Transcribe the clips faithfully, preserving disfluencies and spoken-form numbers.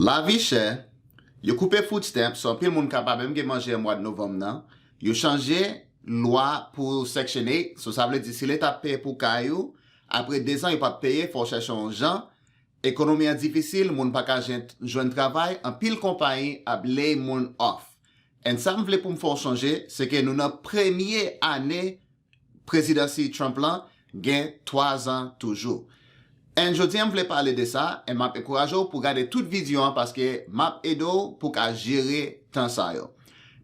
Lavi chè, yo koupe food stamp, so anpil moun ka pa menm gen manje an mwa novanm nan. Yo chanje lwa pou Section eight, so sa vle di si leta ap peye pou kay ou, apre dezan yo p ap peye, fò w chèche yon jan. Ekonomi an difisil, moun pa ka jwenn, jwenn travay, anpil konpayi ap lay moun off. And sa m vle pou m fè w sonje, se ke nou nan premye ane prezidansi Trump lan gen twa zan toujou. And jodi a m vle pale de sa, and m ap enkouraje w pou gade tout videyo an paske m ap ede w pou ka jere tan sa yo.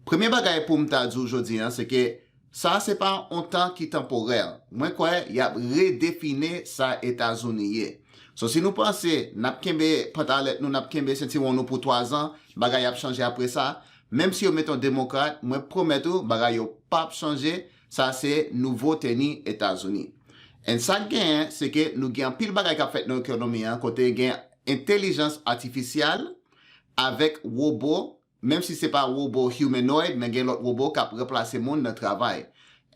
Premye bagay pou m ta di w jodi a, se ke sa se pa yon tan ki tanporè. Mwen kwè y ap redefine sa Etazini ye. So si nou panse n ap kenbe pantalèt nou, n ap kenbe sentiwon nou pou twa zan, bagay ap chanje apre sa, menm si yo mete yon demokrat, mwen pwomèt ou, bagay yo p ap chanje, sa se nouvo teni Etazini. And sa k genyen, se ke nou gen anpil bagay k ap fèt nan ekonomi an, kote gen entèlijans atifisyèl avèk wobo, menm si se pa wobo humanoid, men gen lòt wobo k ap ranplase moun nan travay.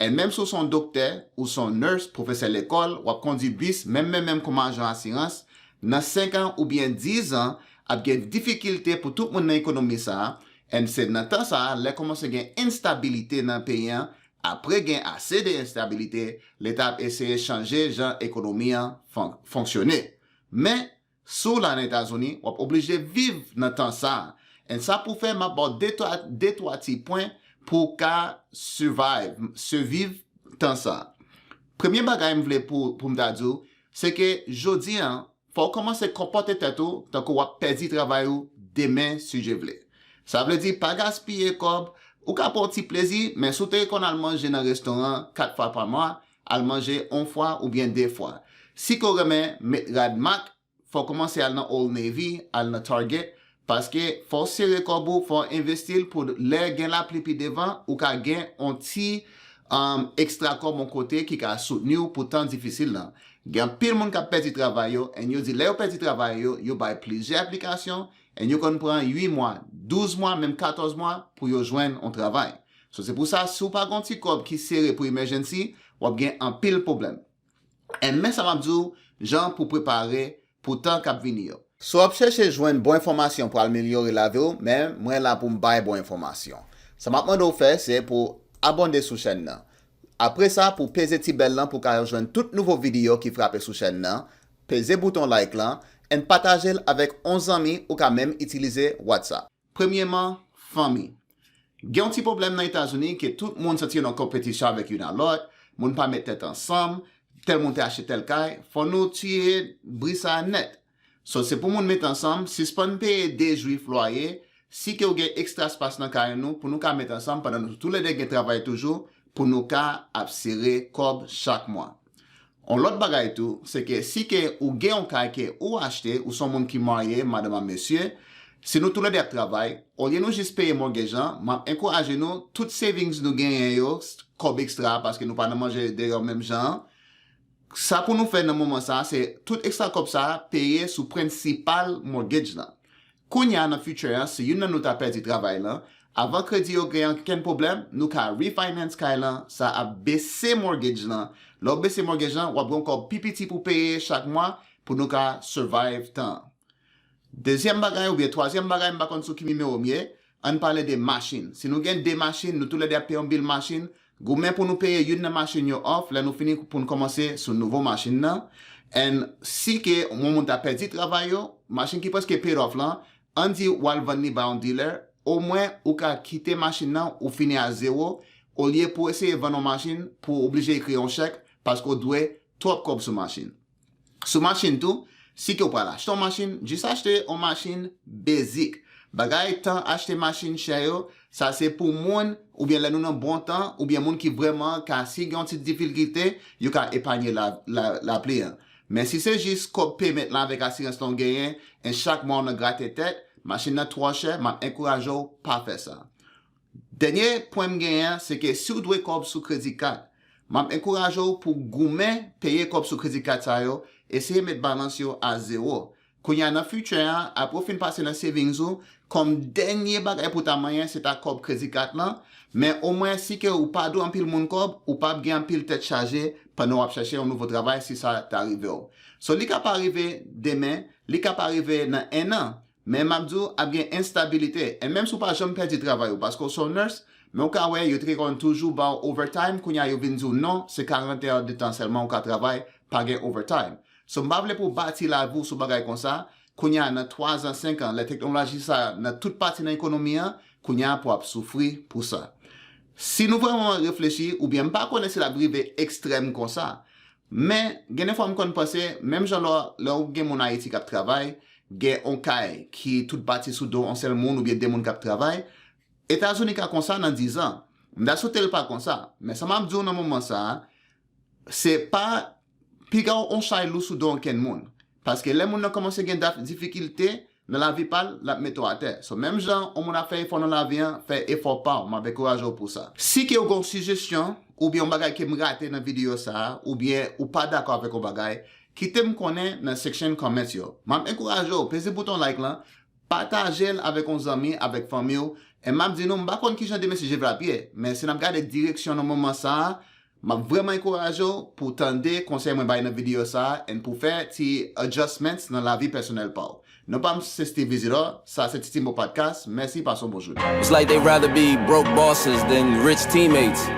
And menm si w se yon doktè, ou se yon nurse, pwofesè lekòl, w ap kondui bis, menm, menm, menm kòm ajan asirans, nan senk an oubyen diz an, ap gen difikilte pou tout moun nan ekonomi sa a. And se nan tan sa a, lè kòmanse gen enstabilite nan peyi an, apre gen ase de enstabilite, leta ap eseye chanje jan ekonomi an fon-, fonksyone. Men, si w la nan Etazini, w ap oblije viv nan tan sa a. And sa pou fè, m ap ba w de twa, de twa ti pwen pou w ka survive, surviv tan sa a. Premye bagay m vle pou, pou m ta di w, se ke jodi a, fò w kòmanse konpòte tèt ou tankou w ap pèdi travay ou demen si Dye vle. Sa vle di pa gaspiye kòb, ou ka pran yon ti plezi, men si w te konn al manje nan restoran kat fwa pa mwa, al manje yon fwa oubyen de fwa. Si ke w renmen met rad mak, fò w kòmanse al nan Old Navy, al nan Target, paske fò w sere kòb ou, fò w envesti l pou lè gen lapli pi devan, ou ka gen yon ti, um, ekstra kòb yon kote ki ka soutni w pou tan difisil lan. Gen anpil moun k ap pèdi travay yo, and yo di lè yo pèdi travay yo, yo bay plizyè aplikasyon, and yo konn pran uit mwa, douz mwa, menm katòz mwa pou yo jwenn yon travay. So, se pou sa, si w pa gen yon ti kòb ki sere pou emergency, w ap gen anpil pwoblèm. And men sa m ap di w, jan pou prepare pou tan k ap vini yo. So w ap chèche jwenn bon enfòmasyon pou amelyore lavi w, men mwen la pou m bay bon enfòmasyon. Sa m ap mande w fè, se pou abòne sou chèn nan. Apre sa, pou peze ti bèl lan pou w ka jwenn tout nouvo videyo ki frape sou chèn nan, peze bouton like lan, and pataje l avèk yon zanmi ou ka menm itilize WhatsApp. Premyeman, fanmi. Gen yon ti pwoblèm nan Etazini ke tout moun santi yo nan konpetisyon avèk youn a lòt, moun pa met tèt ansanm, tèl moun te achte tèl kay, fò nou tiye bri sa a nèt. So, se pou moun met ansanm, sispann peye de Jwif lwaye, si ke w gen ekstra espas nan kay nou, pou nou ka met ansanm pandan nou toulède gen travay toujou, pou nou ka ap sere kòb chak mwa. Yon lòt bagay tou, se ke si ke ou gen yon kay ke ou achte, ou se yon moun ki marye, madanm ak mesye, si nou toulède ap travay, olye nou jis peye mortgage lan, m ap enkouraje nou, tout savings nou genyen yo, kòb ekstra, paske nou pa nan manje deyò menm jan an, sa pou nou fè nan moman sa a, se tout ekstra kòb sa a peye sou prensipal mortgage lan. Kounye a nan future an, si youn nan nou ta pèdi travay lan, avan kredi yo gen ankenn pwoblèm, nou ka refinance kay lan, sa ap bese mortgage lan. Lè w bese mortgage lan, w ap gen yon kòb pi piti pou peye chak mwa pou nou ka survive tan an. Dezyèm bagay oubyen twazyèm bagay, m pa konn sou ki nimewo m ye, ann pale de machin. Si nou gen de machin, nou toulède ap peye yon bil machin, goumen pou nou peye youn nan machin yo off, lè nou fini pou n kòmanse sou nouvo machin nan. And si ke yon moun ta pèdi travay yo, machin ki prèske paid off lan, ann di w al vann li bay yon dealer, omwen ou ka kite machin nan, ou fini a zewo, olye pou w eseye vann yon machin pou w oblije ekri yon chèk paske w dwe twòp kòb sou machin. Sou machin tou, si ke w pral achte yon machin, jis achte yon machin basic. Bagay tan achte machin chè yo, sa se pou moun, oubyen lè nou nan bon tan, oubyen moun ki vrèman ka, si gen yon ti difikilte, yo ka epanye la, la, lapli an. Men si se jis kòb payment lan avèk asirans lan w genyen, e chak mwa w nan grate tèt, machin nan twò chè, m ap enkouraje w pa fè sa. Dènye pwen m genyen an, se ke si w dwe kòb sou kredi kat, m ap enkouraje w pou goumen peye kòb sou kredi kat sa yo, eseye met balans yo a zewo. Kounye a nan future an, apre w fin pase nan savings ou, kòm dènye bagay pou w ta manyen, se ta kòb kredi kat lan, men omwen si ke ou pa dwe anpil moun kòb, ou p ap gen anpil tèt chaje pandan w ap chèche yon nouvo travay si sa ta rive w. So, li ka pa rive demen, li ka pa rive nan en an, Men m ap di w, ap gen enstabilite. E menm si w pa janm pèdi travay ou, paske w se yon nurse, men w ka wè, yo te konn toujou ba w overtime, kounye a yo vin di w non, se karant èdtan sèlman ou ka travay, pa gen overtime. So, m pa vle pou w bati lavi w sou bagay konsa, kounye a nan twa zan, senk an, lè teknoloji sa nan tout pati nan ekonomi an, kounye a pou w ap soufri pou sa. Si nou vrèman reflechi, oubyen m pa konnen si l ap rive ekstrèm konsa, men gen de fwa m konn panse, menm jan lè, lè w gen moun Ayiti k ap travay, gen yon kay ki tout bati sou do yon sèl moun oubyen de moun k ap travay, Etazini ka konsa nan diz an. M ta swete l pa konsa, men sa m ap di w nan moman sa a, se pa piga w yon chay lou sou do ankenn moun. Paske lè moun nan kòmanse gen daf-, difikilte nan lavi pa l, l ap mete w atè. So, menm jan yon moun ap fè efò nan lavi an, fè efò pa w. M ap ankouraje w pou sa. Si ke w gen yon sijesyon, oubyen yon bagay ke m rate nan videyo sa a, oubyen ou pa dakò avèk yon bagay, kite m konnen nan section comments yo. M ap ankouraje w, peze bouton like lan, pataje l avèk yon zanmi, avèk fanmi w. E m ap di nou, m pa konn kijan demen si Jewova ap ye, men si n ap gade direksyon nan moman sa a, m ap vrèman ankouraje w pou w tande konsèy mwen bay nan videyo sa a, and pou w fè ti adjustments nan lavi pèsonèl pa w. Non pa m se Steve Isidore, sa se Titi Mo Podcast, mèsi, pase yon bon jounen. It's like they rather be broke bosses than rich teammates.